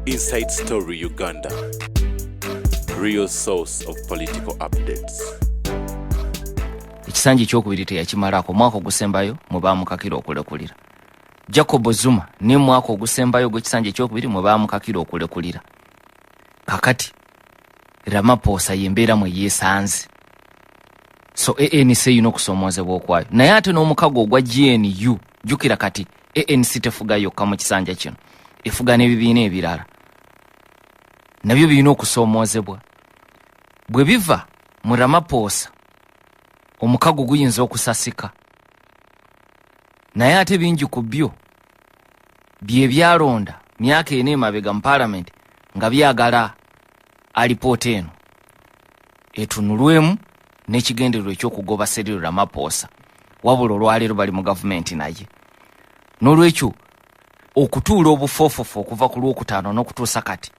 Inside Story Uganda, real source of political updates. Ekisanja ekyokubiri teyakimalako. Omwaka ogusembayo mwe baamukakira okulekulira. Jacob Zuma ne mwaka ogusembayo ogw'ekisanja ekyokubiri mwe baamukakira okulekulira. Kakati Ramaphosa yembeera mwe yeesanze. So ANC erina okusoomoozebwa okwayo, naye ate n'omukago ogwa GNU. Jjukira kati ANC tefuga yokka mu kisanja kino, efuga n'ebibiina ebirala, nabyo birina okusoomoozebwa. Bwe biva mu Ramaphosa, omukago guyinza okusasika, naye ate bingi ku byo bye byalonda myaka 4 emabega mu paalamenti nga byagala alipoota eno etunulwemu n'ekigendererwa ekyokugoba Cyril Ramaphosa, wabula olwaleero bali mu gavumenti. Naye n'olwekyo okutuula obufoofofo okuva ku Lwokutaano n'okutuusa kati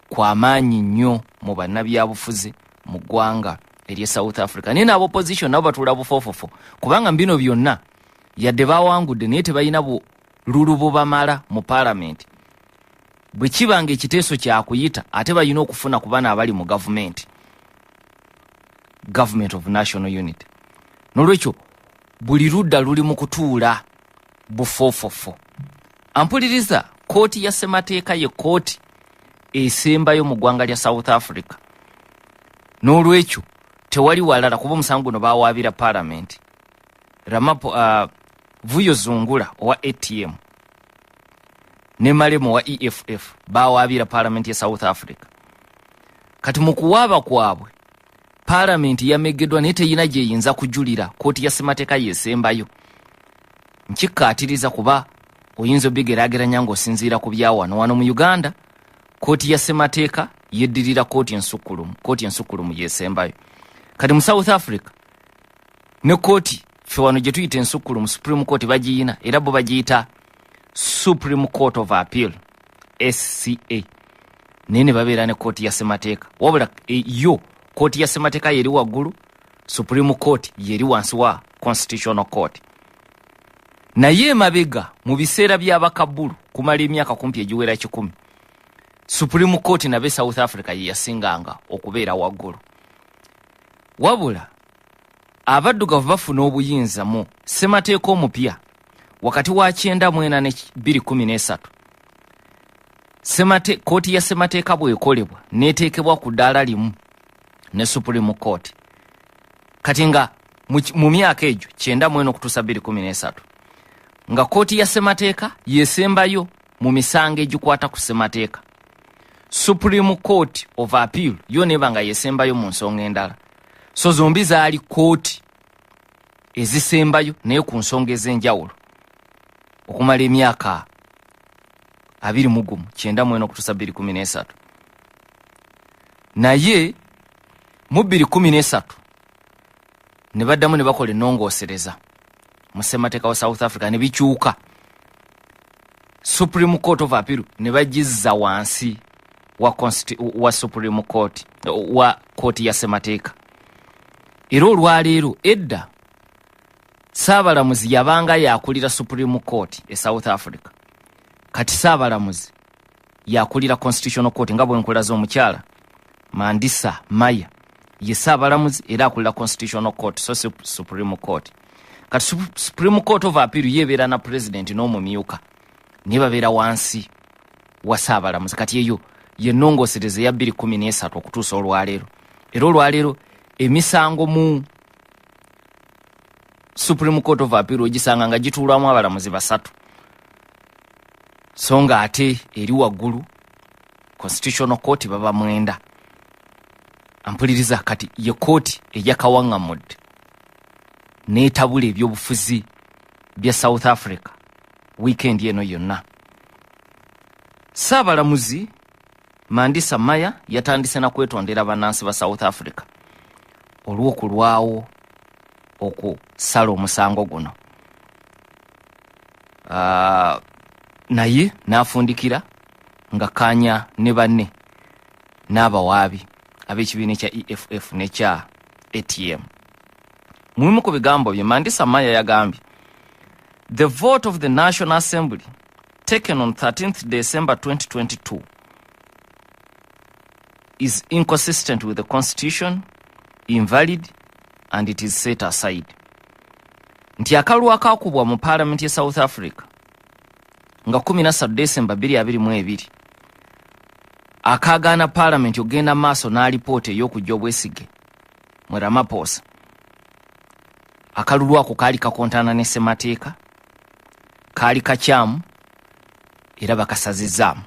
kwamaanyi nnyo mu bannabyabufuzi mu ggwanga erye South Africa. Naye n'aba opposition nabo batuula bufoofofo, kubanga mu bino byonna yadde bawangudde, naye tebalina bululu bubamala mu paalamenti. Bwe kiba nga ekiteeso kyakuyita, ate balina okufuna ku bano abali mu gavumenti, Government of National Unity. N'olwekyo buli ludda luli mu kutuula bufoofofo. Ampuliriza, kooti ya ssemateeka ye kooti esembayo mu ggwanga lya South Africa. N'olwekyo tewali walala, kuba omusango guno bawaabira paalamenti. Ramapo, Vuyo Zungula owa ATM ne Malema owa EFF bawaabira paalamenti ya South Africa. Kati mu kuwaaba kwabwe, paalamenti yamegeddwa, naye teyina gyeyinza kujulira. Kooti ya ssemateeka yesembayo. Nkikkaatiriza kuba oyinza obigeraageranya ng'osinziira ku byawano wano mu Uganda. Kooti ya ssemateeka yeddirira kooti ensukkulumu, kooti ensukkulumu yesembayo. Kati mu South Africa ne kooti ffe wano gye tuyita ensukkulumu, Supreme Court, bagiyina, era bo bagiyita Supreme Court of Appeal, SCA, naye ne babeera ne kooti ya ssemateeka. Wabula yo kooti ya ssemateeka yeri waggulu, Supreme Court yeri wansi wa Constitutional Court. Naye emabega mu biseera by'abakabulu, kumala emyaka kumpi egiwera 100, Supreme Court nabe South Africa ye yasinganga okubeera waggulu. Wabula abaddugavu bafuna obuyinza mu ssemateeka omupya wakati wa 94 ne 213. Kooti ya ssemateeka bw'ekolebwa n'eteekebwa ku ddaala limu ne Supreme Court. Kati nga mu myaka egyo 94 okutuusa 213, nga kooti ya ssemateeka yesembayo mu misango egikwata ku ssemateeka, Supreme Court of Appeal yo neba nga yesembayo mu nsonga endala. So zombi zaali kooti ezisembayo, naye ku nsonga ez'enjawulo, okumala emyaka 21, 94 okutuusa 213. Naye mu 213 ne baddamu ne bakola ennongoosereza mu ssemateeka wa South Africa, ne bikyuka, Supreme Court of Appeal ne bagizza wansi wa Supreme Court, wa kooti ya ssemateeka. Era olwaleero, edda saabalamuzi yabanga yakulira Supreme Court e South Africa, kati saabalamuzi yakulira Constitutional Court, nga bwenkulaza omukyala Mandisa Maya ye saabalamuzi era akulira Constitutional Court, so Supreme Court. Kati Supreme Court of Appeal yebeera na president n'omumyuka, naye babeera wansi wa saabalamuzi. Kati eyo yennongoosereza eya 213 okutuusa olwaleero. Era olwaleero emisango mu Supreme Court of Appeal ogisanga nga gituulwamu abalamuzi basatu, so nga ate eri waggulu Constitutional Court baba mwenda. Ampuliriza, kati ye kooti eyakawaŋŋamudde n'etabula ebyobufuzi bya South Africa weekend eno yonna. Saabalamuzi Mandisa Maya yatandise na kwetondera bannansi ba South Africa olw'okulwawo okusala omusango guno, naye n'afundikira nga kanya ne banne n'abawaabi ab'ekibiina ekya EFF n'ekya ATM. Mubimu ku bigambo bye, Mandisa Maya yagambye, "The vote of the National Assembly taken on 13th December 2022 is inconsistent with the constitution, invalid and it is set aside. Nti akalulu akaakubwa mu paalamenti ye South Africa nga 13 Desemba 2022 akagaana paalamenti okugenda maaso n'alipoota ey'okujja obwesige mu Ramaphosa, akalulu ako kaali kakontana ne ssemateeka, kaali kakyamu era bakasazizaamu.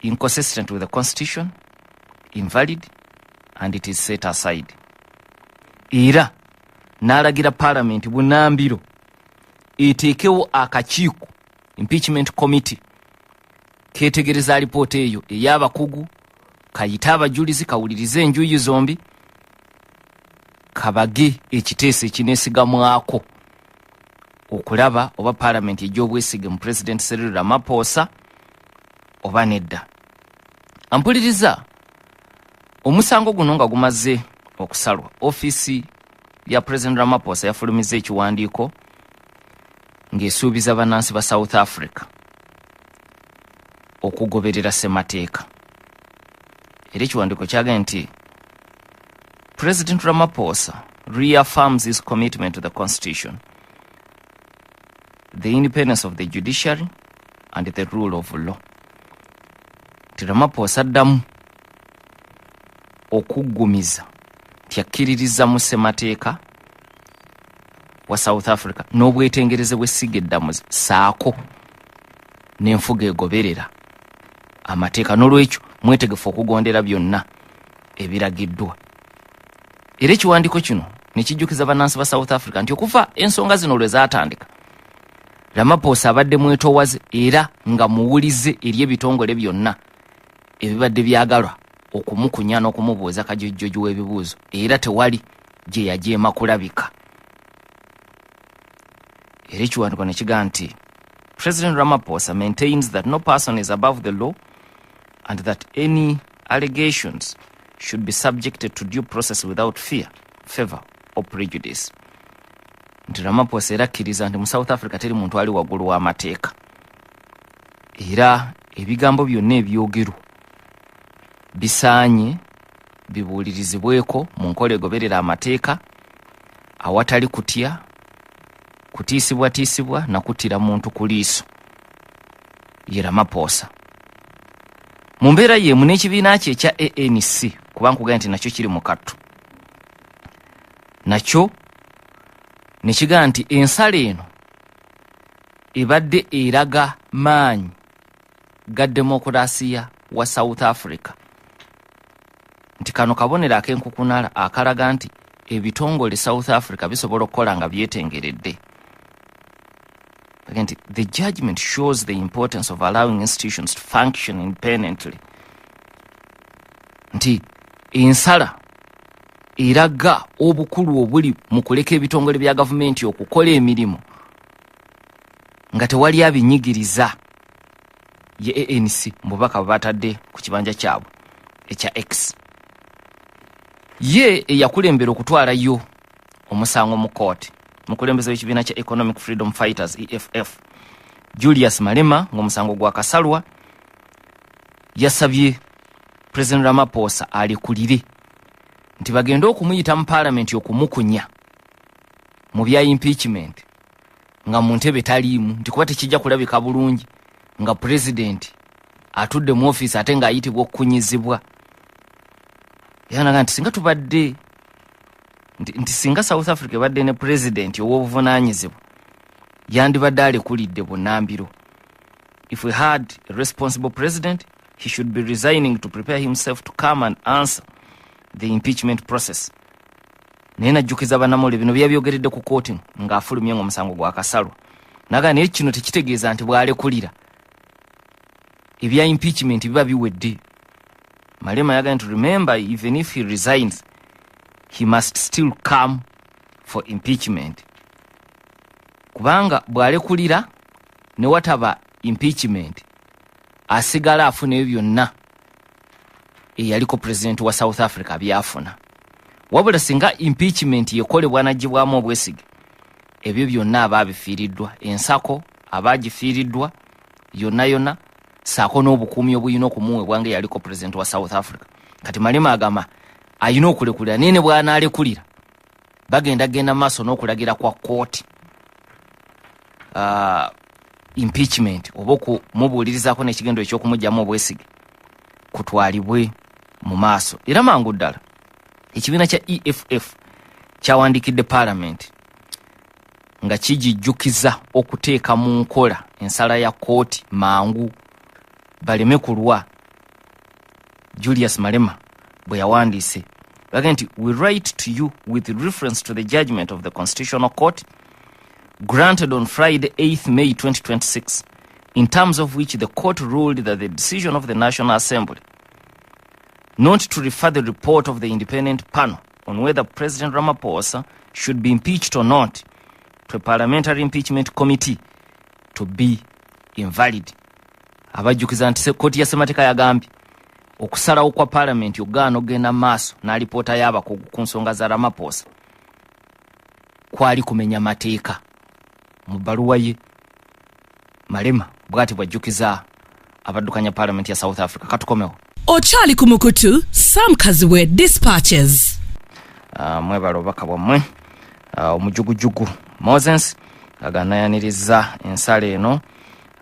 Inconsistent with the constitution, invalid and it is set aside. Era n'alagira paalamenti bunambiro eteekewo akakiiko, impeachment committee, keetegereza alipoota eyo ey'abakugu, kayite abajulizi, kawulirize enjuyi zombi, kabage ekiteeso ekineesigamwako okulaba oba paalamenti egy'obwesige mu President Cyril Ramaphosa oba nedda. Ampuliriza, omusango guno nga gumaze okusalwa, ofiisi ya President Ramaphosa yafulumiza ekiwandiiko ng'esuubiza bannansi ba South Africa okugoberera ssemateeka. Era ekiwandiiko kyagambye nti President Ramaphosa reaffirms his commitment to the constitution, the independence of the judiciary and the rule of law. Nti Ramaphosa addamu okuggumiza nti akkiririza mu ssemateeka wa South Africa n'obwetengereze bw'essiga eddamuzi saako n'enfuga egoberera amateeka, n'olwekyo mwetegefu okugondera byonna ebiragiddwa. Era ekiwandiiko kino ne kijjukiza bannansi ba South Africa nti okuva ensonga zino lwe zaatandika, Ramaphosa abadde mwetoowaze era nga muwulize eri ebitongole byonna ebibadde byagalwa okumukunya n'okumubuuza kajojjojo w'ebibuuzo, era tewali gye yajeema kulabika. Era ekiwandiiko ne kigaa nti President Ramaphosa maintains that no person is above the law and that any allegations should be subjected to due process without fear, favor or prejudice. Nti Ramaphosa era akkiriza nti mu South Africa teri muntu ali waggulu w'amateeka, era ebigambo byonna ebyogerwa bisaanye bibuulirizibweko mu nkola egoberera amateeka awatali kutya, kutiisibwatiisibwa na kuttira muntu ku liiso. Ye Ramaphosa mu mbeera y'emu n'ekibiina kye ekya ANC, kuba nkugambye nti nakyo kiri mu kattu, nakyo ne kigamba nti ensala eno ebadde eraga maanyi ga demokulasiya wa South Africa, nti kano kabonero ak'enkukunala akalaga nti ebitongole South Africa bisobola okukola nga byetengeredde. Nti the judgment shows the importance of allowing institutions to function independently. Nti ensala eraga obukulu obuli mu kuleka ebitongole bya gavumenti okukola emirimu nga tewali abinyigiriza. Ye ANC mu bubaka bwe batadde ku kibanja kyabwe ekya X. Ye eyakulembera okutwalayo omusango mu kooti, mukulembeze w'ekibiina kya Economic Freedom Fighters, EFF, Julius Malema, ng'omusango gwakasalwa, yasabye President Ramaphosa alekulire, nti bagende okumuyita mu paalamenti okumukunya mu bya impeachment nga mu ntebe taliimu, nti kuba tekijja kulabika bulungi nga pulezidenti atudde mu ofiisi ate ng'ayitibwa okukunyizibwa. Era naga nti singa tubadde nti singa South Africa ebadde ne pulezidenti ow'obuvunaanyizibwa, yandibadde alekulidde bunnambiro. If we had a responsible president, he should be resigning to prepare himself to come and answer the impeachment process. Naye najjukiza bannamawulire, bino byabyogeredde ku kooti ng'afulumye ng'omusango gwakasalwa, naga naye kino tekitegeeza nti bw'alekulira ebya impeachment biba biwedde. Malema yagambye nti remember, even if he resigns, he must still come for impeachment, kubanga bw'alekulira ne wataba impeachment, asigala afuna ebyo byonna eyaliko pulezidenti wa South Africa byafuna. Wabula singa impeachment yekolebwa n'aggyibwamu obwesige, ebyo byonna aba abifiiriddwa, ensako aba agifiiriddwa yonna yonna, saako n'obukuumi obulina okumuweebwa nga eyaliko pulezidenti wa South Africa. Kati Malema agamba ayina okulekulira, naye ne bw'anaalekulira bagenda genda maaso n'okulagira kwa kooti impeachment oba okumubuulirizaako n'ekigendo eky'okumugyamu obwesige kutwalibwe mu maaso. Era mangu ddala ekibiina kya EFF kyawandiikidde paalamenti nga kigijjukiza okuteeka mu nkola ensala ya kooti mangu baleme kulwa. Julius Malema bwe yawandiise bagambye nti, "We write to you with reference to the judgment of the Constitutional Court granted on Friday, 8th May 2026, in terms of which the court ruled that the decision of the National Assembly not to refer the report of the independent panel on whether President Ramaphosa should be impeached or not to a parliamentary impeachment committee to be invalid." Abajjukiza nti kooti ya ssemateeka yagambye okusalawo kwa paalamenti okugaana okugenda mu maaso n'alipoota y'abakugu ku nsonga za Ramaphosa kwali kumenya mateeka. Mu bbaluwa ye, Malema bw'ati bw'ajjukiza abaddukanya paalamenti ya South Africa. Katukomewo. Okyali ku mukutu Sam Kazibwe Dispatches. Mwebala obubaka bwammwe. Omujugujugu Moses aganayaniriza ensala eno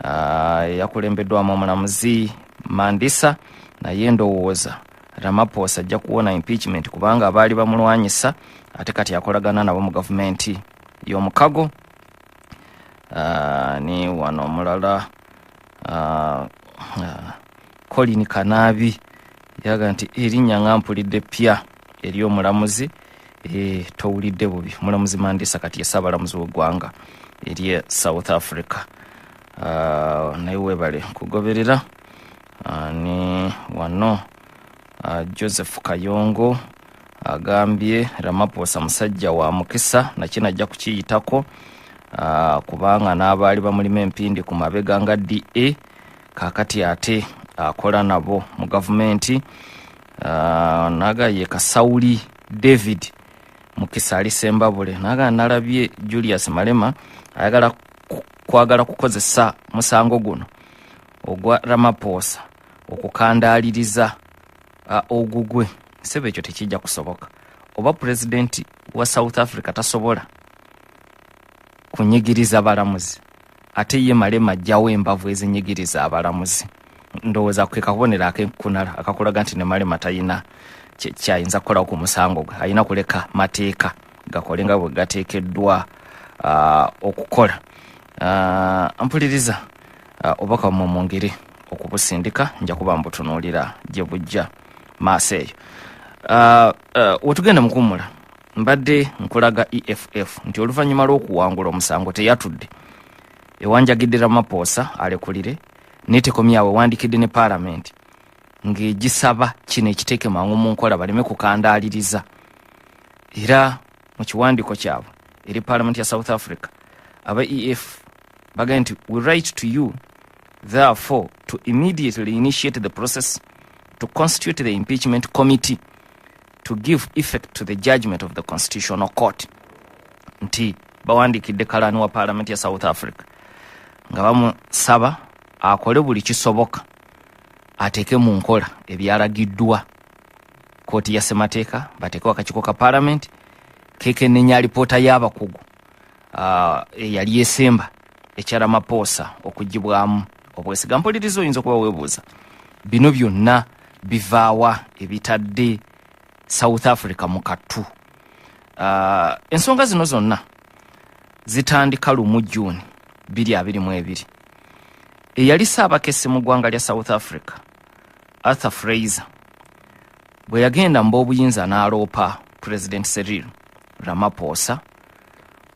eyakulembeddwamu omulamuzi Mandisa, naye ndowooza Ramaphosa ajja kuwona impeachment kubanga abaali bamulwanyisa ate kati akolagana nabo mu gavumenti y'omukago. Ni wano omulala Colin Kanaabi yaga nti erinnya nga mpulidde ppya ery'omulamuzi. Towulidde bubi, omulamuzi Mandisa kati ye ssaabalamuzi w'eggwanga erye South Africa. Naye weebale kugoberera. Ni wano Joseph Kayongo agambye Ramaphosa musajja wa mukisa, nakino ajja kukiyitako kubanga n'abaali bamulima empindi ku mabega nga DA kaakati ate akola nabo mu gavumenti. Naga ye Kasawuli David Mukisa ali Sembabule, naga nalabye Julius Malema ayagala kwagala kukozesa musango guno ogwa Ramaphosa okukandaaliriza ogugwe. Sebe ekyo tekijja kusoboka. Oba pulezidenti wa South Africa tasobola kunyigiriza balamuzi, ate ye Malema ajjawo embavu ezinyigiriza abalamuzi. Ndowooza ke kabonero akenkunala akakulaga nti ne Malema talina kyayinza kukolawo ku musango gwe, alina kuleka mateeka gakole nga bwe gateekeddwa okukola. Mpuliriza obubaka bwammwe mwongere okubusindika, nja kuba mbutunuulira gye bujja maaso eyo. Wetugenda mukuwummula mbadde nkulaga EFF nti oluvannyuma lw'okuwangula omusango teyatudde, ewanjagidde Ramaphosa alekulire, netekomyawo ewandikidde ne paalamenti ng'egisaba kino ekiteeke mangu mu nkola baleme kukandaaliriza. Era mu kiwandiiko kyabwe eri paalamenti ya South Africa, aba EFF bagambye nti, "We write to you therefore to immediately initiate the process to constitute the impeachment committee to give effect to the judgment of the Constitutional Court." Nti bawandiikidde kalaani wa paalamenti ya South Africa nga bamusaba akole buli kisoboka ateeke mu nkola ebyalagiddwa kooti ya ssemateeka, bateekewo akakiiko ka paalamenti kekenenya alipoota y'abakugu eyali esemba ekya Ramaphosa okugibwamu obwesiga. Mpuliriza, oyinza okuba weebuuza bino byonna bivaawa ebitadde South Africa mu kattu? Ensonga zino zonna zitandika 1 Juni 2022, eyali saabakesi mu ggwanga lya South Africa Arthur Fraser bwe yagenda mu b'obuyinza n'aloopa President Cyril Ramaphosa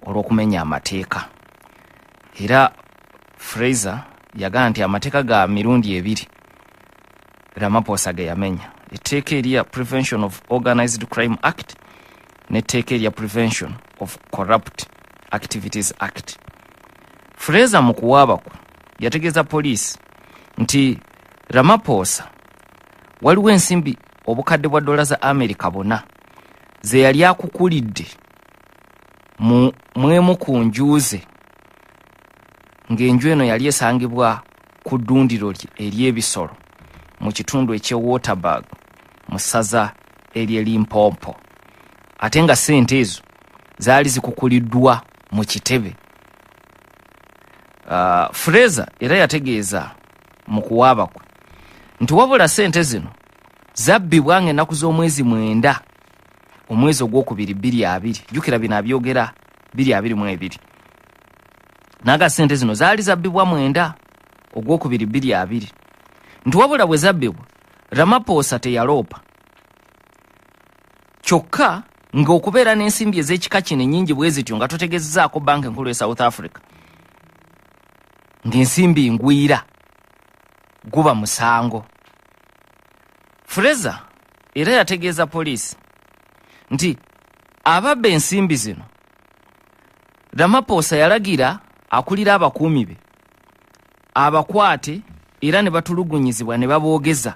olw'okumenya amateeka. Era Fraser yagamba nti amateeka ga mirundi ebiri Ramaphosa ge yamenya, etteeka erya Prevention of Organized Crime Act n'etteeka erya Prevention of Corrupt Activities Act. Fraser mu kuwaaba kwe yategeeza poliisi nti Ramaphosa waliwo ensimbi obukadde bwa dola za America 4 ze yali akukulidde mu mwemu ku nju ze, ng'enju eno yali esangibwa ku ddundiro lye ery'ebisolo mu kitundu eky'e Waterberg. Mu ssaza ery'e Limpopo, ate nga ssente ezo zaali zikukuliddwa mu kitebe. Fraser era yategeeza mu kuwaaba kwe nti wabula ssente zino zabbibwa nga ennaku z'omwezi 9 omwezi ogwokubiri 2020. Jjukira bino abyogera 2022. Naga ssente zino zaali zabbibwa 9 ogwokubiri 2020, nti wabula bwe zabbibwa Ramaphosa teyaloopa, kyokka ng'okubeera n'ensimbi ez'ekika kino ennyingi bwe zityo nga totegeezezzaako banka enkulu e South Africa ng'ensimbi ngwira guba musango. Fraser era yategeeza poliisi nti ababba ensimbi zino Ramaphosa yalagira akulira abakuumi be abakwate era ne batulugunyizibwa ne baboogeza.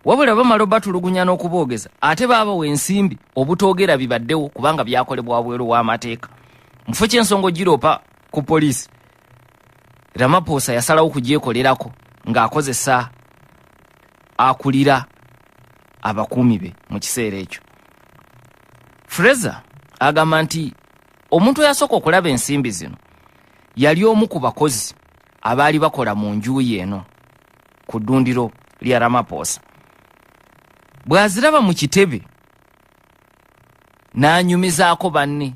Wabula bamala obatulugunya n'okuboogeza, ate baabawa ensimbi obutoogera bibaddewo kubanga byakolebwa bweru w'amateeka. Mu kifo ky'ensonga ogiroopa ku poliisi, Ramaphosa yasalawo kugyekolerako ng'akozesa akulira abakuumi be mu kiseera ekyo. Fraser agamba nti omuntu eyasooka okulaba ensimbi zino yali omu ku bakozi abaali bakola mu nju ye eno ku ddundiro lya Ramaphosa. Bw'aziraba mu kitebe n'anyumizaako banne.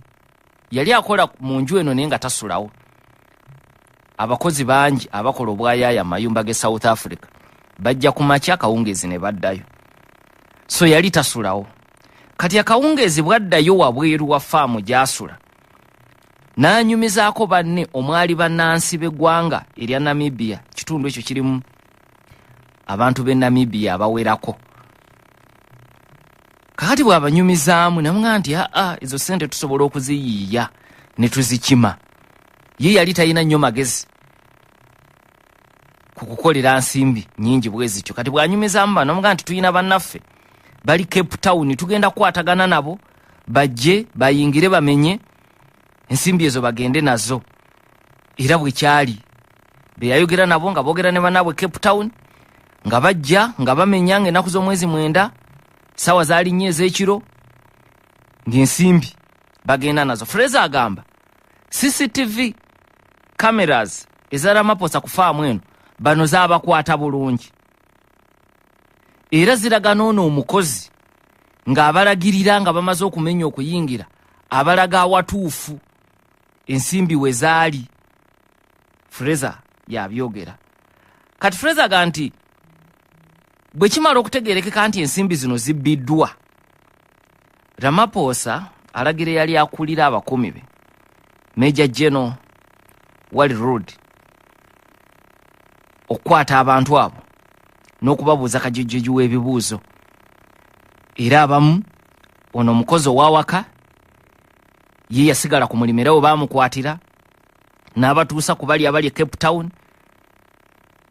Yali akola mu nju eno naye nga tasulawo. Abakozi bangi abakola obwayaaya mu mayumba g'e South Africa bajja ku makya, akawungeezi ne baddayo, so yali tasulawo. Kati akawungeezi bwaddayo wabweru wa faamu gy'asula n'anyumizaako banne omwali bannansi b'eggwanga erya Namibia. Kitundu ekyo kirimu abantu b'e Namibia abawerako. Kakati bw'abanyumizaamu namuga nti aa, ezo ssente tusobola okuziyiiya ne tuzikima. Ye yali talina nnyo magezi ku kukolera nsimbi nnyingi bwe zityo. Kati bw'anyumizaamu bano namuga nti tulina bannaffe bali Cape Town, tugenda kukwatagana nabo bajje bayingire bamenye ensimbi ezo bagende nazo. Era bwe kyali, be yayogera nabo nga boogera ne bannaabwe Cape Town, nga bajja nga bamenya ng'ennaku z'omwezi 9, ssaawa zaali 4 ez'ekiro, ng'ensimbi bagenda nazo. Fraser agamba CCTV cameras eza Ramaphosa ku faamu eno bano zaabakwata bulungi, era ziraga n'ono omukozi ng'abalagirira nga bamaze okumenya okuyingira, abalaga awatuufu ensimbi we zaali. Fraser yabyogera. Kati Fraser aga nti bwe kimala okutegeerekeka nti ensimbi zino zibbiddwa, Ramaphosa alagira eyali akulira abakuumi be, Major General Wally Rhoode, okukwata abantu abo n'okubabuuza kajujjuju w'ebibuuzo. Era abamu, ono omukozi ow'awaka ye yasigala ku mulimu era we baamukwatira n'abatuusa ku bali abali e Cape Town,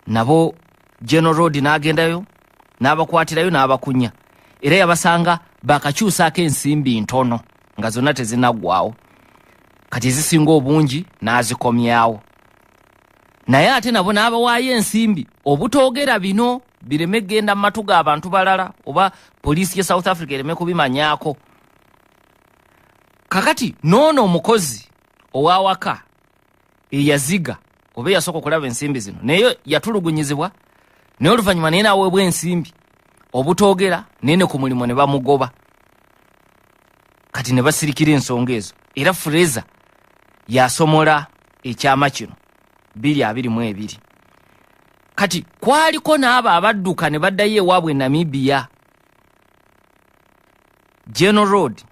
nabo General Rhoode n'agendayo n'abakwatirayo n'abakunya, era yabasanga bakakyusaako ensimbi ntono nga zonna tezinaggwawo. Kati ezisinga obungi n'azikomyawo, naye ate nabo n'abawaayo ensimbi obutoogera bino bireme genda mu matu g'abantu balala oba poliisi ye South Africa ereme kubimanyaako. Kakati n'ono omukozi ow'awaka eyaziga oba eyasooka okulaba ensimbi zino naye yatulugunyizibwa, naye oluvannyuma naye n'aweebwa ensimbi obutoogera, naye ne ku mulimu ne bamugoba. Kati ne basirikira ensonga ezo, era Fraser yasomola ekyama kino 2022. Kati kwaliko n'abo abadduka ne baddayo ewaabwe e Namibia. General Rhoode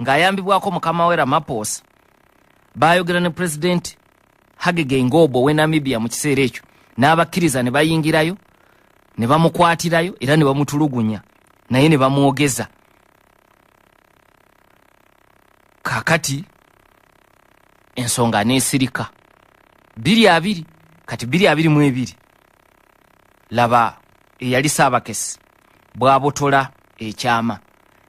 ng'ayambibwako mukama we Ramaphosa baayogera ne Pulezidenti Hage Geingob ow'e Namibia mu kiseera ekyo, n'abakkiriza ne bayingirayo ne bamukwatirayo era ne bamutulugunya naye ne bamwogeza. Kaakati ensonga n'esirika 2020. Kati 2022, laba eyali Ssaabakesi bw'abotola ekyama.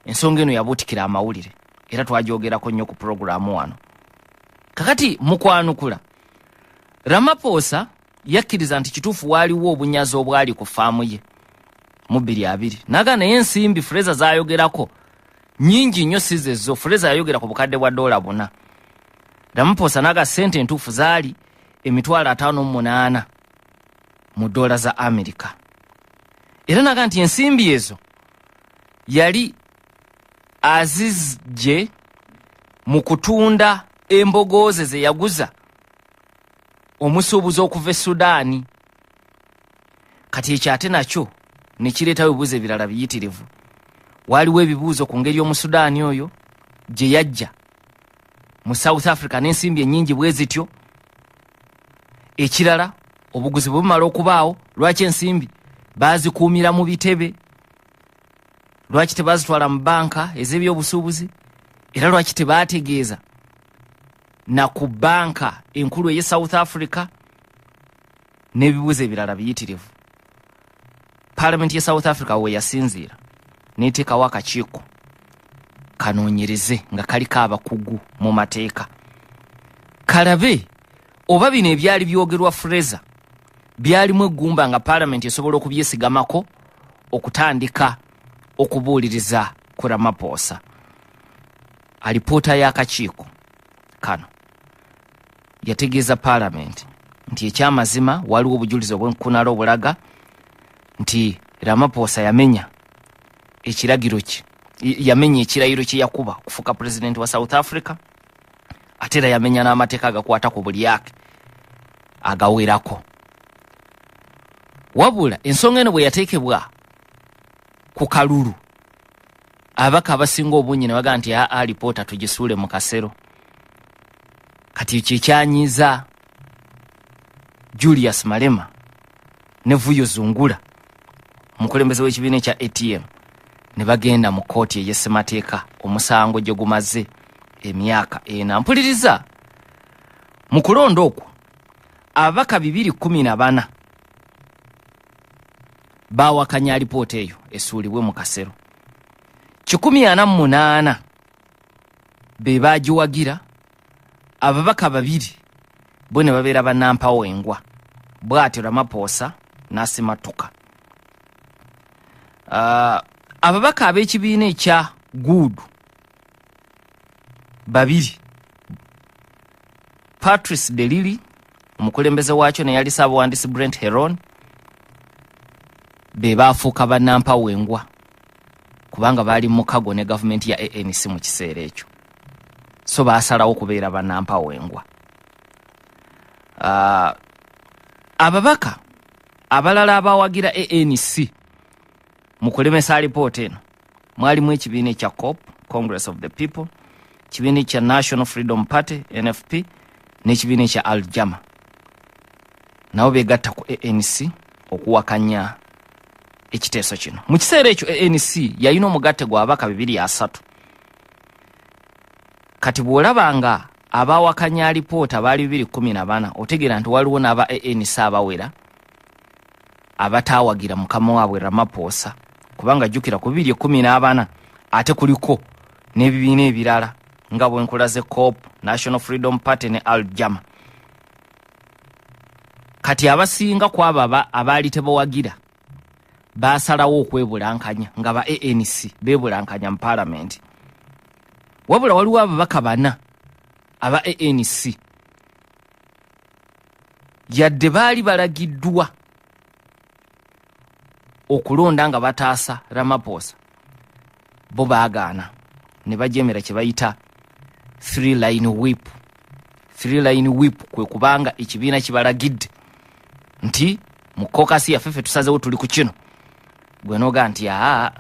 Ensonga eno yabuutikira amawulire era twagyogerako nnyo ku pulogulaamu wano. Kakati mu kwanukula, Ramaphosa yakkiriza nti kituufu waaliwo obunyazi obwali ku faamu ye. mu 2020. Naga naye ensimbi Fraser zayogerako nyingi nnyo, si zezo. Fraser yayogera ku bukadde bwa $4. Ramaphosa naga sente entuufu zaali 58,000 mu dola za Amerika. Era naga nti ensimbi ezo yali azizje mu kutunda embogo ze ze yaguza omusuubuzi okuva e Sudaani. Kati ekyo ate nakyo ne kireetawo ebibuuzo ebirala biyitirivu. Waaliwo ebibuuzo ku ngeri Omusudaani oyo gye yajja mu South Africa n'ensimbi ennyingi bwe zityo. Ekirala, obuguzi bwe bumala okubaawo, lwaki ensimbi baazikuumira mu bitebe? Lwaki tebazitwala mu banka ez'ebyobusuubuzi? Era lwaki tebaategeeza na ku banka enkulu ey'e South Africa? N'ebibuuzo ebirala biyitirivu. Paalamenti ye South Africa we yasinziira n'eteekawo akakiiko kanoonyereze nga kaliko abakugu mu mateeka, kalabe oba bino ebyali byogerwa Fraser byalimu eggumba nga paalamenti esobola okubyesigamako okutandika okubuuliriza ku Ramaphosa. Alipoota y'akakiiko kano yategeeza paalamenti nti ekyamazima waliwo obujulizi obwenkunala obulaga nti Ramaphosa yamenya ekiragiro kye, yamenya ekirayiro kye yakuba okufuuka pulezidenti wa South Africa, ate era yamenya n'amateeka agakwata ku bulyake agawerako. Wabula ensonga eno bwe yateekebwa ku kalulu, ababaka abasinga obungi ne bagamba nti aa, alipoota tugisuule mu kasero. Kati ekyo ekyanyiiza Julius Malema ne Vuyo Zungula, omukulembeze w'ekibiina ekya ATM, ne bagenda mu kkooti ey'essemateeka, omusango gye gumaze emyaka 4. Mpuliriza, mu kulonda okwo ababaka 214 baawakanya alipoota eyo esuulibwe mu kasero, 148 be baagiwagira, ababaka 2 bo ne babeera bannampawo engwa. Bw'atyo Ramaphosa n'asimatuka. Ababaka ab'ekibiina ekya Good 2, Patrice de Lille omukulembeze waakyo ne yali ssaabawandiisi Brent Heron, be baafuuka bannampawo engwa kubanga baali mukago ne gavumenti ya ANC mu kiseera ekyo, so baasalawo okubeera bannampawo engwa. Ababaka abalala abawagira ANC mu kulemesa alipoota eno mwalimu ekibiina ekya COP, Congress of the People, ekibiina ekya National Freedom Party, NFP, n'ekibiina ekya Aljama. Nabo begatta ku ANC okuwakanya ekiteeso kino. Mu kiseera ekyo ANC yalina omugatte gw'ababaka 230. Kati bw'olaba nga abawakanya alipoota baali 214, otegeera nti waliwo n'aba ANC abawera abataawagira mukama waabwe Ramaphosa, kubanga jjukira ku 214 ate kuliko n'ebibiina ebirala nga bwenkulaze COP, National Freedom Party ne Aljama. Kati abasinga ku abo abaali tebawagira baasalawo okwebulankanya nga ba ANC beebulankanya mu paalamenti. Wabula waliwo ababaka 4 aba ANC, yadde baali balagiddwa okulonda nga bataasa Ramaphosa, bo baagaana ne bajemera kye bayita three line whip. Three line whip kwe kubanga ekibiina kibalagidde nti mu caucus yaffe ffe tusazewo tuli ku kino, gwe n'ogaa nti aa,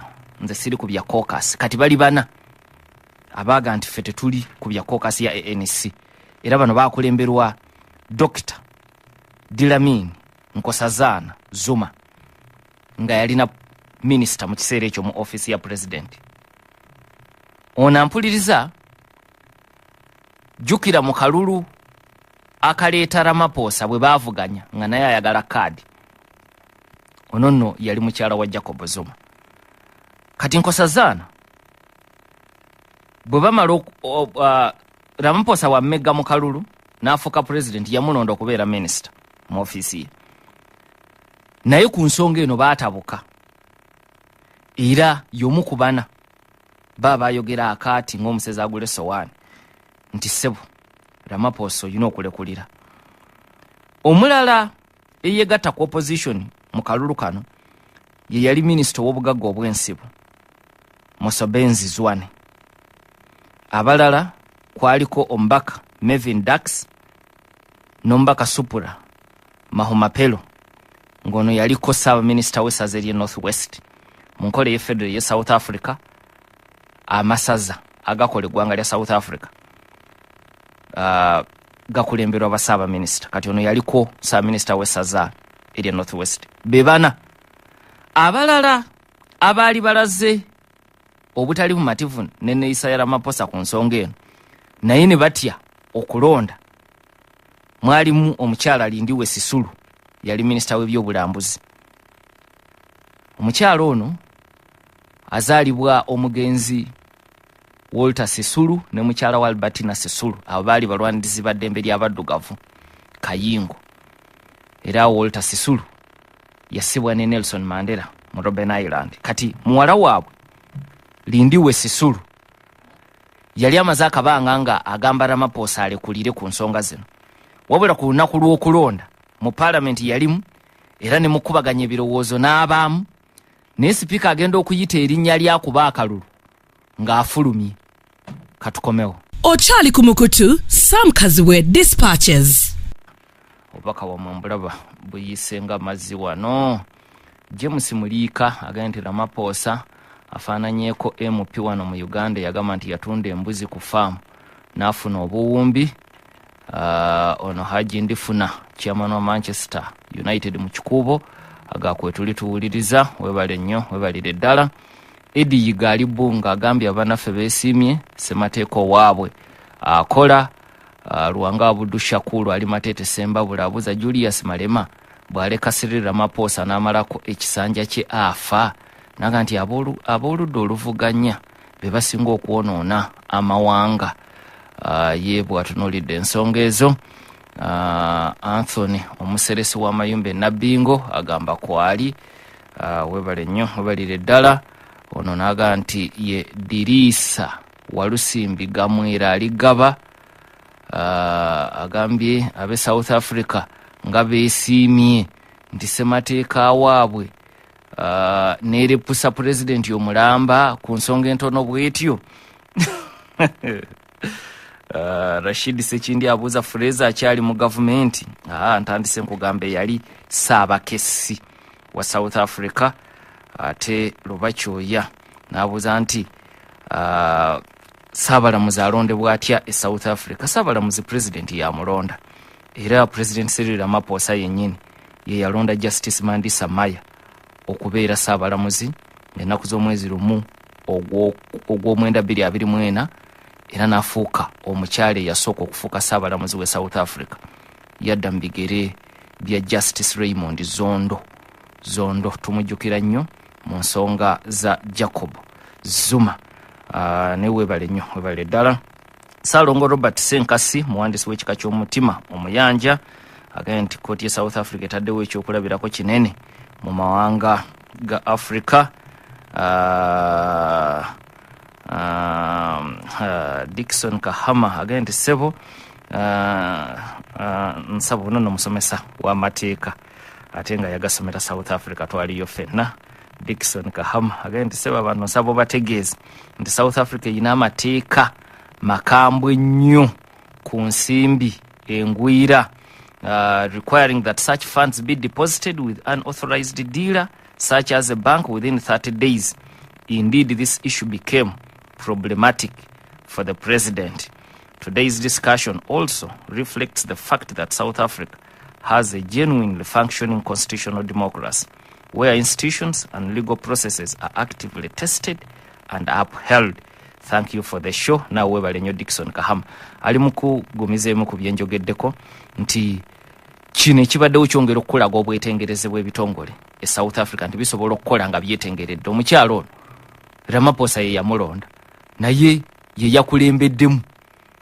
nze siri ku bya caucus. Kati bali 4 abaaga nti ffe tetuli ku bya caucus ya ANC, era bano bakulemberwa Dr Dlamini Nkosazana Zuma, nga yalina minisita mu kiseera ekyo mu ofiisi ya pulezidenti. Ono ampuliriza, jjukira mu kalulu akaleeta Ramaphosa bwe baavuganya nga naye ayagala kaadi, ono nno yali mukyala wa Jacob Zuma. Kati Nkosazana bwe bamala Ramaphosa wamegga mu kalulu n'afuuka pulezidenti, yamulonda okubeera minisita mu ofiisi ye, naye ku nsonga eno baatabuka. Era y'omu ku bana ba bayogera akaati ng'omusezi agula essowaani nti ssebo Ramaphosa olina okulekulira. Omulala eyegatta ku opposition mu kalulu kano ye yali minisita ow'obugagga obw'ensibo Mosebenzi Zwane. Abalala kwaliko omubaka Mervyn Dax n'omubaka Supura Mahumapelo, ng'ono yaliko ssaabaminisita w'essaza ery'e North West mu nkola ey'e ye South Africa. Amasaza agakola eggwanga lya South Africa gakulemberwa bassaabaminisita. Kati ono yaliko ssaabaminisita w'essaza erya North West. Be bana. Abalala abaali balaze obutali bumativu neneeyisa ya Ramaphosa ku nsonga eno naye ne batya okulonda mwalimu omukyala Lindiwe Sisulu, yali minisita w'ebyobulambuzi. Omukyala ono azaalibwa omugenzi Walter Sisulu ne mukyala wa Albertina Sisulu. Abo baali balwanirizi ba ddembe ly'abaddugavu kayingo, era Walter Sisulu yasibwa ne Nelson Mandela mu Robben Island. Kati muwala waabwe Lindiwe Sisulu yali amaze akabanga nga agamba Ramaphosa alekulire ku nsonga zino, wabula ku lunaku lw'okulonda mu paalamenti yalimu era ne mukubaganya ebirowoozo n'abaamu, naye sipiika agenda okuyita erinnya lyakuba akalulu ng'afulumye. Katukomewo. Okyali ku mukutu Sam Kazibwe Dispatches. Obubaka bwammwe mbulaba buyise nga mazzi wano. James Muliika agambye nti Ramaphosa afaananyeeko MP wano mu Uganda yagamba nti yatunda embuzi ku faamu n'afuna obuwumbi. Ono Haji Ndifuna, chairman wa Manchester United mu Kikuubo, agakwe tuli tuwuliriza. Webale nnyo, webalire ddala. Edi Yiga ali Bbunga agambye abanaffe beesiimye ssemateeka owaabwe akola. Lwanga Abudu Shakulu ali Mateete Sembabula abuuza Julius Malema bw'aleka Cyril Ramaphosa n'amalako ekisanja kye afa naga nti ab'oludda oluvuganya be basinga okwonoona amawanga. Ye bw'atunuulidde ensonga ezo. Anthony omuseresi w'amayumba e Nabbingo agamba kwali. Webale nnyo, webalire ddala. Ono n'agamba nti ye Diriisa Walusimbi Gamwera ali Gaba. Agambye ab'e South Africa nga beesiimye nti ssemateeka waabwe neerepusa pulezidenti omulamba ku nsonga entono bwetyo. Rashid Sekindi abuuza Fraser akyali mu gavumenti. Ntandise nkugamba eyali saabakessi wa South Africa. Ate Lubakyoya n'abuuza nti saabalamuzi alondebwa atya e South Africa? Saabalamuzi pulezidenti yamulonda, era President Cyril Ramaphosa yennyini ye yalonda Justice Mandisa Maya okubeera saabalamuzi ennaku z'omwezi 1 ogw'omwenda 2024, era n'afuuka omukyala eyasooka okufuuka saabalamuzi we South Africa. Yadda mu bigere bya Justice Raymond Zondo. Zondo tumujjukira nnyo mu nsonga za Jacob Zuma. Ne weebale nnyo, weebale ddala. Saalongo Robert Senkasi, muwandiisi w'ekika ky'omutima omuyanja, agambye nti kkooti ye South Africa etaddewo ekyokulabirako kinene mu mawanga ga Africa. Dikson Kahama agambye nti ssebo nsaba ono nomusomesa w'amateeka ate nga yagasomera South Africa, twaliyo ffenna. Dikson Kahama agambye nti ssebo abantu nsaba obategeeze nti South Africa erina amateeka makambwe nnyo ku nsimbi engwira, requiring that such funds be deposited with an authorized dealer such as a bank within 30 days. Indeed, this issue became problematic for the president. Today's discussion also reflects the fact that South Africa has a genuinely functioning constitutional democracy where institutions and legal processes are actively tested and upheld. Thank you for the show. Naawe webale nnyo. Dikson Kahama ali mu kugumiza emu ku byenjogeddeko nti kino ekibaddewo kyongera okukulaga obwetengereze bw'ebitongole e South Africa nti bisobola okukola nga byetengeredde. Omukyalo ono Ramaphosa ye yamulonda, naye ye yakulembeddemu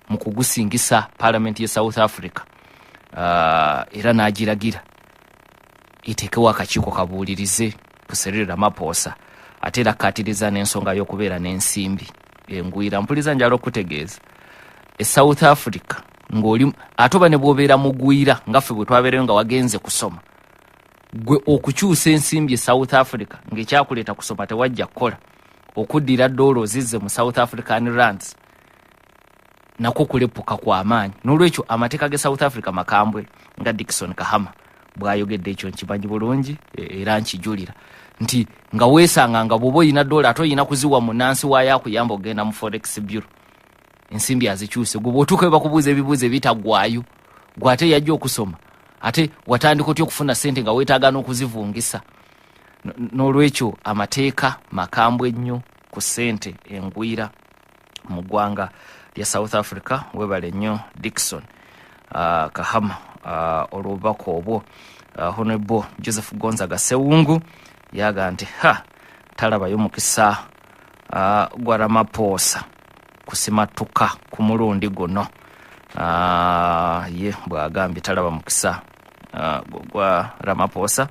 mu kugusingisa paalamenti ye South Africa, era n'agiragira eteekewo akakiiko kabuulirize ku Cyril Ramaphosa. Ate era akkaatiriza n'ensonga y'okubeera n'ensimbi engwira. Mpuliza, njala okutegeeza e South Africa ng'oli ate oba ne bw'obeera mugwira nga ffe bwe twabeereyo nga wagenze kusoma, gwe okukyusa ensimbi e South Africa ng'ekyakuleeta kusoma tewajja kukola, okuddira ddoola ozizze mu South African rands nakwo kulepuka kw'amaanyi. N'olwekyo amateeka ge South Africa makambwe nga Dickson Kahama bw'ayogedde. Ekyo nkimanyi bulungi era nkijulira nti nga weesanga nga bw'oba oyina ddoola ate oyina kuziwa munansi waayo akuyamba okugenda mu forex bureau ensimbi azikyuse. Gwe bw'otuuka bakubuuza ebibuuzo ebitaggwayo, gwe ate yajja okusoma, ate watandika otya okufuna ssente nga weetaaga n'okuzivungisa? N'olwekyo amateeka makambwe nnyo ku ssente engwira mu ggwanga lya South Africa. Webale nnyo Dickson Kahama olw'obubaka obwo. Honorable Joseph Gonzaga Sewungu yaga nti ha, talabayo mukisa gwa Ramaphosa kusimatuka ku mulundi guno. Ye bw'agambye talaba mukisa gwa Ramaphosa.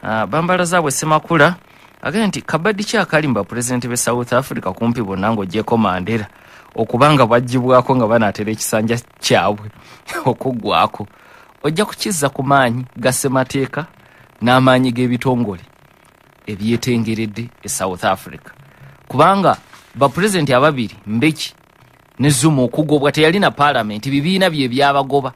Bambala zaabwe Semakula agambye nti kabaddi ki akali mu bapulezidenti b'e South Africa kumpi bonna ng'ogyeko Mandela okubanga bwagibwako nga banaatera ekisanja kyabwe okuggwako? Ojja kukizza ku maanyi ga ssemateeka n'amaanyi g'ebitongole ebyetengeredde e South Africa, kubanga bapulezidenti ababiri, Mbeki ne Zuma, okugobwa teyalina paalamenti, bibiina bye byabagoba.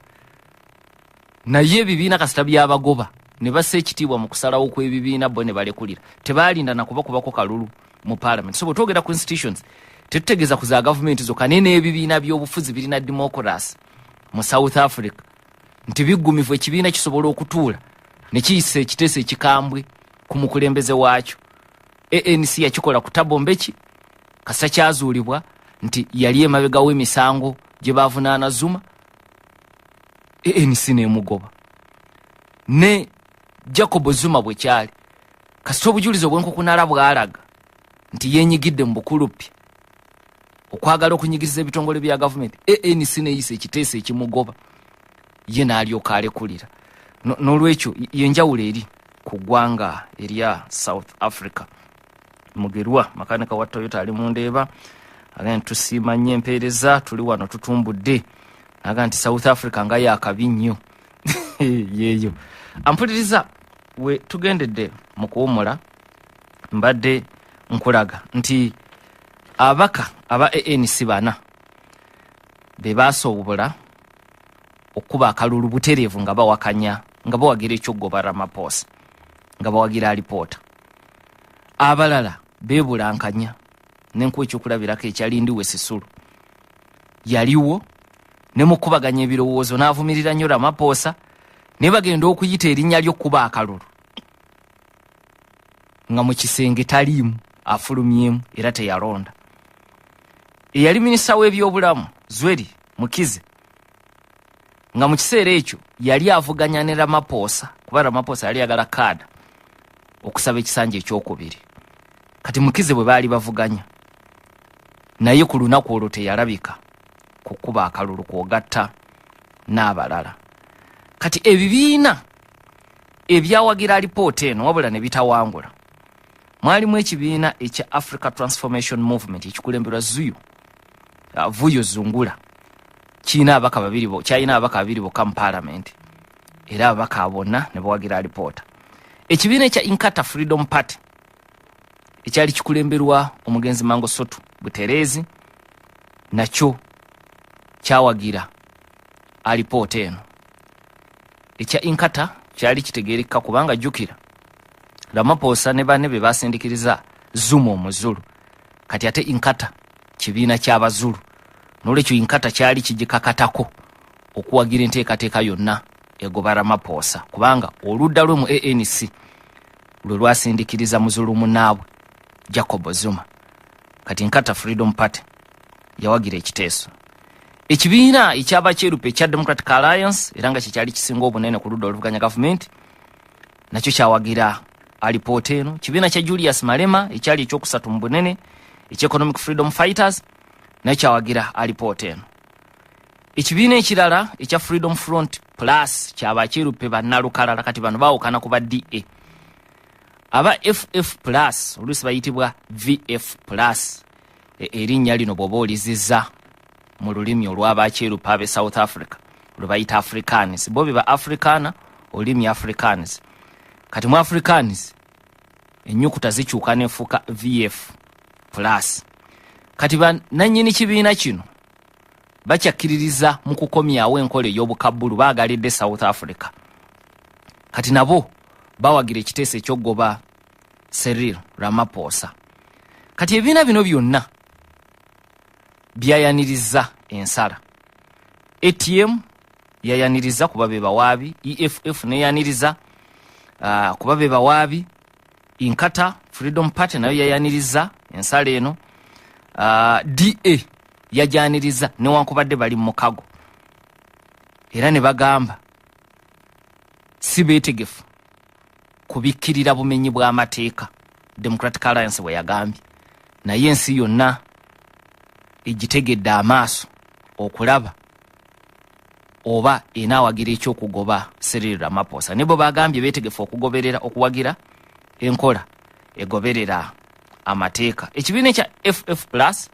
Naye ebibiina kasita byabagoba ne bassa ekitiibwa mu kusalawo kw'ebibiina, bo ne balekulira, tebalinda nakubakubako kalulu mu paalamenti. So bwe twogera ku institutions tetutegeeza ku za gavumenti zokka, naye n'ebibiina by'obufuzi birina democracy mu South Africa nti biggumivu. Ekibiina kisobola okutuula ne kiyisa ekiteeso ekikambwe ku mukulembeze waakyo. ANC yakikola ku Thabo Mbeki kasa kyazuulibwa nti yali emabega w'emisango gye bavunaana Zuma, ANC n'emugoba. Ne Jacob Zuma bwe kyali, kasita obujulizi obwenkukunala bwalaga nti yenyigidde mu bukulupya okwagala okunyigiriza ebitongole bya gavumenti, ANC neyisa ekiteeso ekimugoba, ye n'alyoka alekulira. N'olwekyo yenjawulo eri ku ggwanga erya South Africa. Mugerwa makanika wa Toyota ali mundeeba agamba nti tusiima nnyo empeereza, tuli wano tutumbudde. Aga nti South Africa nga yakabi nnyo yeeyo. Ampuliriza, we tugendedde mu kuwumula mbadde nkulaga nti ababaka aba ANC bana be basobola okuba akalulu butereevu nga bawakanya, nga bawagira ekyokugoba Ramaphosa, nga bawagira alipoota. Abalala beebulankanya. Nenkuwa ekyokulabirako ekya Lindiwe Sisulu, yaliwo ne mukubaganya ebirowoozo n'avumirira nnyo Ramaphosa, naye bagenda okuyita erinnya ly'okkuba akalulu nga mu kisenge taliimu, afulumyemu era teyalonda. Eyali minisita w'ebyobulamu Zweli Mkhize, nga mu kiseera ekyo yali avuganya ne Ramaphosa, kuba Ramaphosa yali ayagala kaada okusaba ekisanja ekyokubiri, kati Mkhize bwe baali bavuganya naye ku lunaku olwo teyalabika kukuba akalulu, kwogatta n'abalala. Kati ebibiina ebyawagira alipoota eno wabula ne bitawangula mwalimu ekibiina ekya Africa Transformation Movement ekikulemberwa Zuyo Vuyo Zungula, kirina ababaka babiri, kyalina ababaka babiri bokka mu paalamenti, era ababaka bonna ne bawagira alipoota. Ekibiina ekya Inkatha Freedom Party ekyali kikulemberwa omugenzi Mangosuthu Buthelezi nakyo kyawagira alipoota eno. Ekya Inkatha kyali kitegerekka kubanga jjukira Ramaphosa ne banne be basindikiriza Zuma omuzulu, kati ate Inkatha kibiina ky'abazulu, nolwekyo Inkatha kyali kigikakatako okuwagira enteekateeka yonna egoba Ramaphosa, kubanga oludda lwe mu ANC lwe lwasindikiriza muzulu munaabwe Jacob Zuma. Kati Inkatha Freedom Party yawagira ekiteeso. Ekibiina ekyabakyerupe ekya Democratic Alliance, era nga kyekyali kisinga obunene ku ludda oluvuganya gavumenti, nakyo kyawagira alipoota eno. Kibiina kya Julius Malema ekyali ekyokusatu mu bunene ekya Economic Freedom Fighters nakyo kyawagira alipoota eno. Ekibiina ekirala ekya Freedom Front Plus kyabakyerupe bannalukalala, kati bano baawukana ku ba DA. Aba FF plus, oluusi bayitibwa VF plus, erinnya lino bw'oba olizizza mu lulimi olw'abakyerupa ab'e South Africa lwe bayita Afrikaans, bo be ba Afrikaner, olulimi Afrikaans. Kati mu Afrikaans ennyukuta zikyuka n'efuuka VF plus. Kati bannannyini kibiina kino bakyakkiririza mu kukomyawo enkola ey'obukabbulu, baagalidde South Africa. Kati nabo bawagira ekiteeso eky'okugoba Cyril Ramaphosa. Kati ebibiina bino byonna byayaniriza ensala. ATM yayaniriza kuba be bawaabi, EFF neyaniriza kuba be bawaabi, Inkatha Freedom Party nayo yayaniriza ensala eno, DA yajaniriza newankubadde bali mu mukago, era ne bagamba si beetegefu kubikkirira bumenyi bw'amateeka, Democratic Alliance bwe yagambye. Naye ensi yonna egitegedde amaaso okulaba oba enaawagira ekyokugoba Cyril Ramaphosa. Ne bo bagambye beetegefu okugoberera okuwagira enkola egoberera amateeka. Ekibiina ekya FF plus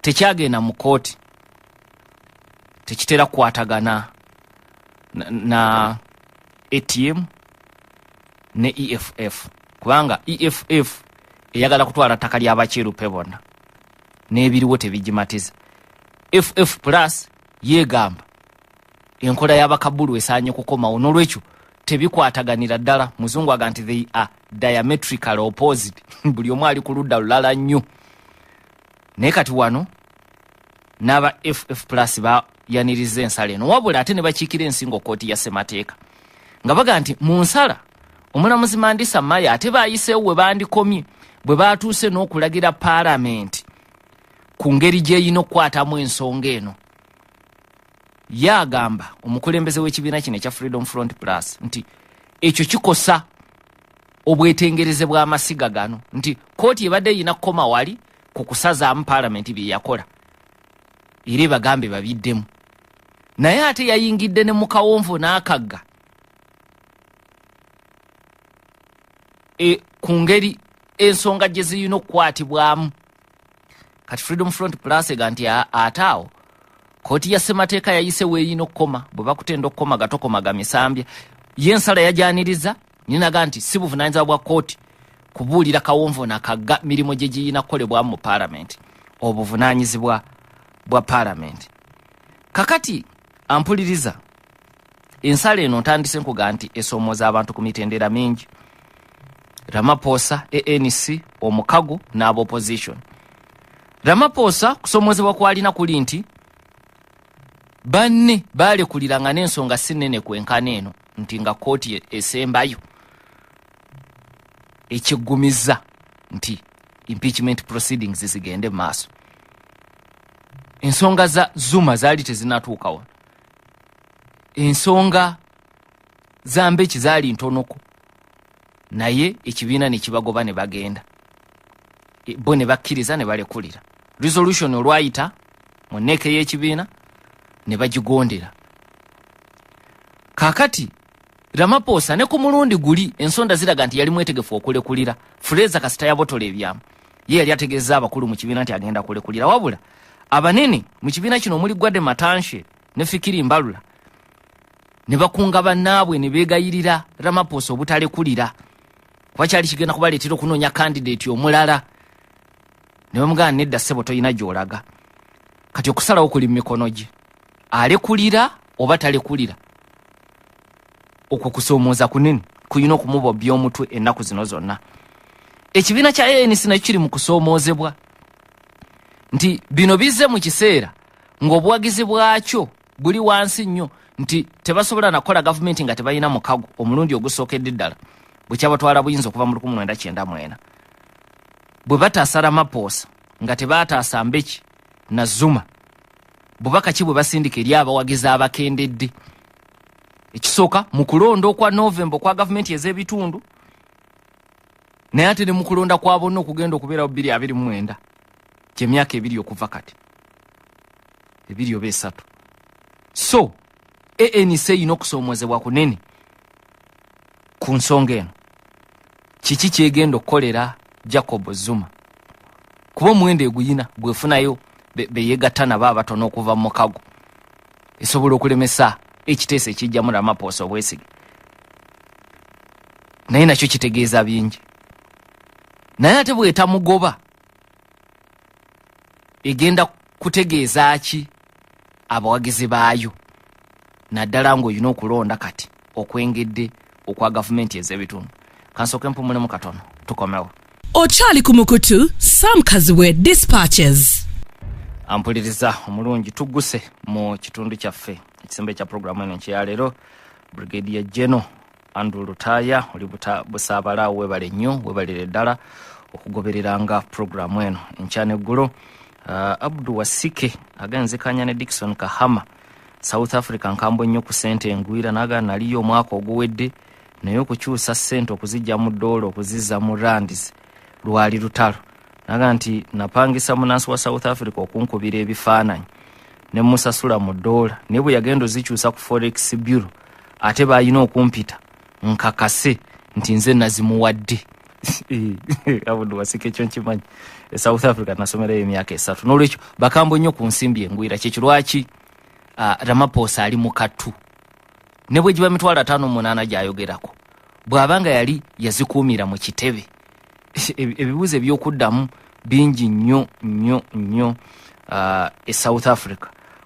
tekyagenda mu kooti, tekitera kukwatagana na ATM ne EFF, kubanga EFF eyagala kutwala ttaka ly'abakyerupe bonna n'ebiriwo tebigimatiza. FF plus yeegamba enkola y'abakabulu esaanye kukomawo, n'olwekyo tebikwataganira ddala. Muzungu aga nti they are diametrically opposite, buli omu ali ku ludda lulala nnyo. Naye kati wano n'aba FF plus bayaniriza ensala eno, wabula ate ne bakiikira ensingo kkooti ya ssemateeka nga baga nti mu nsala omulamuzi Mandisa Maya ate bayiseewo we bandikomye bwe batuuse n'okulagira paalamenti ku ngeri gy'erina okukwatamu ensonga eno. Ye agamba omukulembeze w'ekibiina kino ekya Freedom Front Plus nti ekyo kikosa obwetengereze bw'amasiga gano, nti kooti ebadde erina kukoma wali ku kusazaamu paalamenti bye yakola era ebagambe babiddemu, naye ate yayingidde ne mu kawonvu n'akagga ku ngeri ensonga gye zirina okukwatibwamu. Kati Freedom Front Plus ega nti ate awo kooti ya ssemateeka yayise weerina okukoma, bwe bakutenda okukoma gatokoma gamisambya. Ye ensala yajaniriza ninaga nti si buvunaanyizibwa bwa kooti kubuulira kawonvu nakagga mirimu gye giyina kukolebwamu mu paalamenti, obuvunaanyizibwa bwa paalamenti. Kakati ampuliriza, ensala eno ntandise nkuga nti esoomooza abantu ku mitendera mingi: Ramaphosa, ANC, omukago n'aba opposition. Ramaphosa kusoomoozebwa kwalina kuli nti banne baalekuliranga n'ensonga si nnene kwenkana eno, nti nga kkooti esembayo ekiggumiza nti impeachment proceedings zigende mu maaso. Ensonga za Zuma zaali tezinatuukawo, ensonga za Mbeki zaali ntonoko, naye ekibiina ne kibagoba ne bagenda, bo ne bakkiriza ne balekulira. Resolution olwayita mu nneeke y'ekibiina ne bagigondera. Kaakati Ramaphosa ne ku mulundi guli ensonda ziraga nti yali mwetegefu okulekulira. Fraser kasita yabotola ebyama, ye yali ategeeza abakulu mu kibiina nti agenda kulekulira, wabula abanene mu kibiina kino omuli Gwede Mantashe ne Fikile Mbalula ne bakunga bannaabwe ne beegayirira Ramaphosa obutalekulira, kuba kyali kigenda kubaleetera okunoonya kandidate omulala. Ne bamugamba nedda ssebo, tolina gy'olaga. Kati okusalawo kuli mu mikono gye, alekulira oba talekulira. Okwo kusoomooza kunene kulina okumubobya omutwe ennaku zino zonna. Ekibiina kya ANC nakyo kiri mu kusoomoozebwa nti bino bizze mu kiseera ng'obuwagizi bwakyo buli wansi nnyo, nti tebasobola nakukola gavumenti nga tebalina mukago omulundi ogusookedde ddala bwe kyabatwala buyinza okuva mu 1994. Bwe bataasa Ramaphosa nga tebaataasa Mbeki na Zuma, bubaka ki bwe basindika eri abawagizi abakendedde? Ekisooka, mu kulonda okwa Novemba okwa gavumenti ez'ebitundu, naye ate ne mu kulonda kwa bonna okugenda okubeerawo 2029, gyemyaka 2 okuva kati, 2 oba 3. So ANC erina okusoomoozebwa kunene ku nsonga eno. Kiki kyegenda okukolera Jacob Zuma? Kuba omuwendo eguyina gwefunayo beyegatta nabo abatono okuva mu mukago, esobola okulemesa ekiteeso ekijjamu Ramaphosa obwesige, naye nakyo kitegeeza bingi. Naye ate bwetamugoba egenda kutegeeza ki abawagizi baayo, naddala ng'olina okulonda kati okwengedde okwa gavumenti ez'ebitundu? Kansooke mpumulemu katono, tukomewo. Okyali ku mukutu Sam Kazibwe Dispatches. Ampuliriza omulungi, tugguse mu kitundu kyaffe ekisembe ekya puroguramu eno ekyaleero. Brigadier General Andrew Lutaaya, oli Busaabala, webale nnyo, webalire ddala okugobereranga puroguramu eno enkya neggulo. Abdu Wasike agenzekanya ne Dickson Kahama, South Africa nkambwe nnyo ku ssente engwira. Naga naliyo omwaka oguwedde, naye okukyusa ssente okuzijja mu ddoola okuzizza mu rands lwali lutalo. Naga nti napangisa munansi wa South Africa okunkubira ebifaananyi ne musasula mu ddoola, naye bwe yagenda ozikyusa ku forex bureau ate baalina okumpita nkakase nti nze nazimuwadde. Abudu Wasika, ekyo nkimanyi. E South Africa nasomerayo emyaka 3. Nolwekyo bakambwe nnyo ku nsimbi engwira. Kyekyo lwaki Ramaphosa ali mu kattu, ne bwe giba 58,000 gyayogerako, bw'aba nga yali yazikuumira mu kitebe. Ebibuuzo ebyokuddamu bingi nnyo nnyo nnyo e South Africa.